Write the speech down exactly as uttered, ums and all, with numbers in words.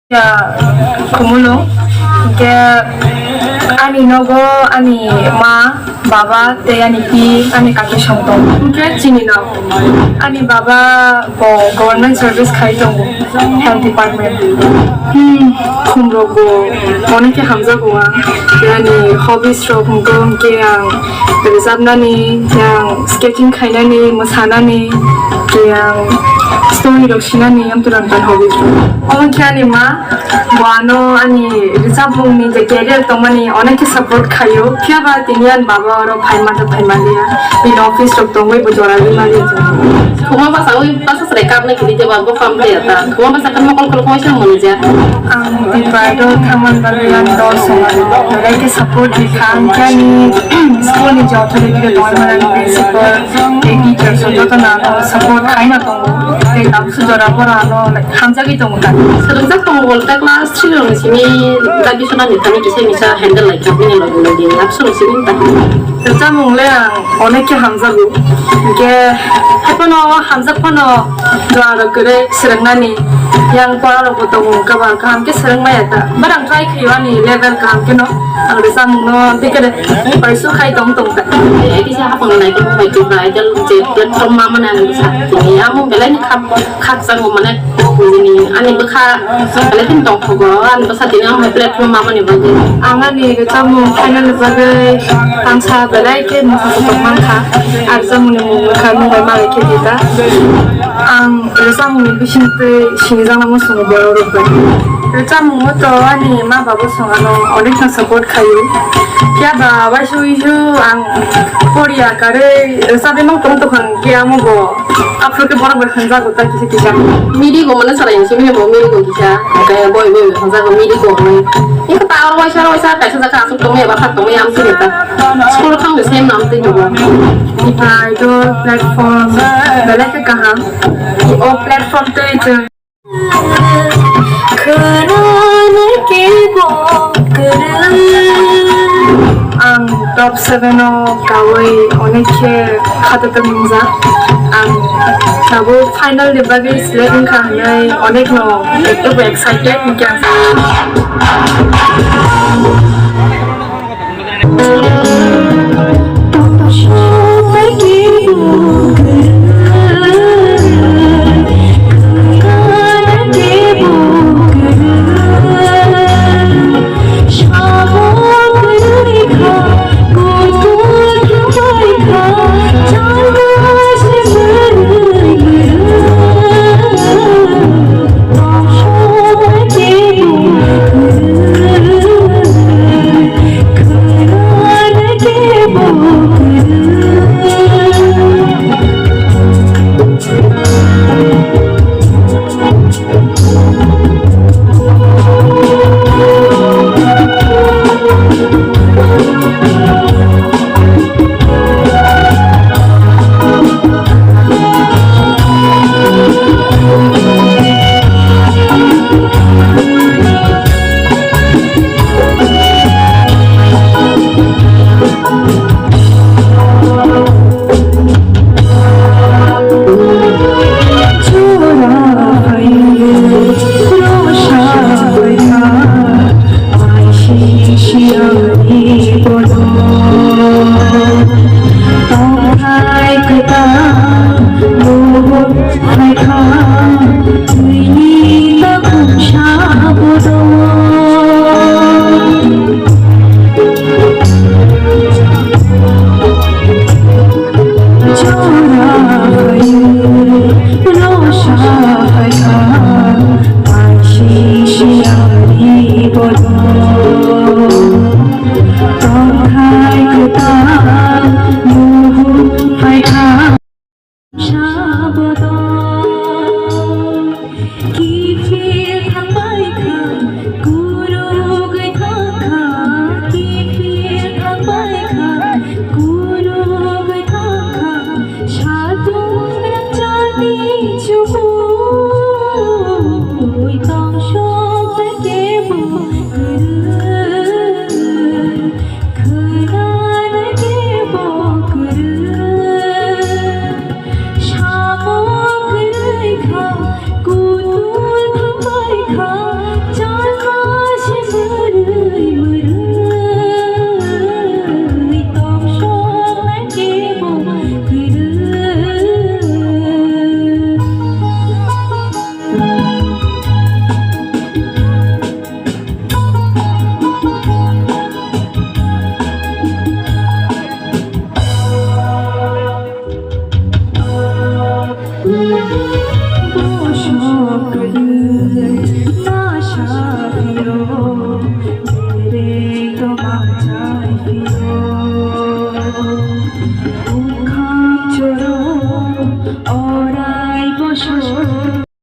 Ya, Khumulwng. Hwnkhe ani nogo ani ma, baba tei ani pi, ani kaki song tongo. Hwnkhe chini no? Ani baba bo government service khai tongo, health department. Hmm, khumrok bo onek khe hamjago ang. Tei ani hobbies rok hwnkhe, hwnkhe ang rwchapnani, tei ang sketching khainani, mwsanani, tei ang story rok sinani, amtwrwng tan hobbies rok. Omo khe ani ma, bo ano ani rwchapmungni je career tongmani onek khe support khaio, phiya ba tini ani baba oro phaima tei phaima liya, bini office rok tongwi bo jora rwma liya. Khuma bwsa ui bwsa chwrai kapnai kiri jeba bo kam khe ta. Khuma bwsa kan mokol kol khuma se mwnwi ja. Ang Dubai do thangman bagwi ang dol songo. Belai khe support di kha, ang khe ani school ni je authority rok tongmani principal tei teachers rok joto no ano support khaina tongo. Tei tabukhe jora borok ano, like, hamjagwi tongo ta. Swrwngjak tongo bo ta class three rokni simi ta bisona ni thani kisa misa handle lai kha bini logi logi absor simi ta. Rwchapmung le ang onek khe hamjago. Hwnkhe haiphano hamjak phano dua rok kwrwi swrwngnani yang pora rok bo tongo, hwnkhe ba kaham khe swrwng maya ta. But ang try khaio ani level kaham kheno. Ang rwchapmung no bikhe bai su khai tong tong ta. Ai kisa hapang nai tong bai tu bai tel je platform ma mane ang sa tini amo belai ni khap khakchangma mane bujini ani bwkha belai kheno tongthogo ani bwsa tini ang hai platform ma mani bagwi. Ang ani rwchapmung final ni bagwi ang sa belai khe mwkhang kotor mankha. Ang rwchapmungni mung bwkha nung bai malai khe di ta. Ang rwchapmungni bisingtwi sinijakna muchungo borok rok bai. Rwchapmungo to ani ma babo song ano onek no support khaio. Phiya ba waisa uisu ang poriya karwi rwchapwi mang tong tongkha hwnkhe amo bo. Aphuru khe borok bai hwnjago ta kisa kisa. Miri go mane salai simi bo miri go kisa. Kaya boi boi hwnjago miri go hwnwi. Iko ta aro waisa waisa kaisa jaka asuk tongwi eba thak tongwi am sini ta. School thang de sem nam twi jogo. Idol platform belai khe kaham. O platform tei chwng. Ang top seven o kawi onek khe khatatam wngjak. Ang tabuk final ni bagwi select wngkha hwnwi onek no ekdom excited wngkha. Tum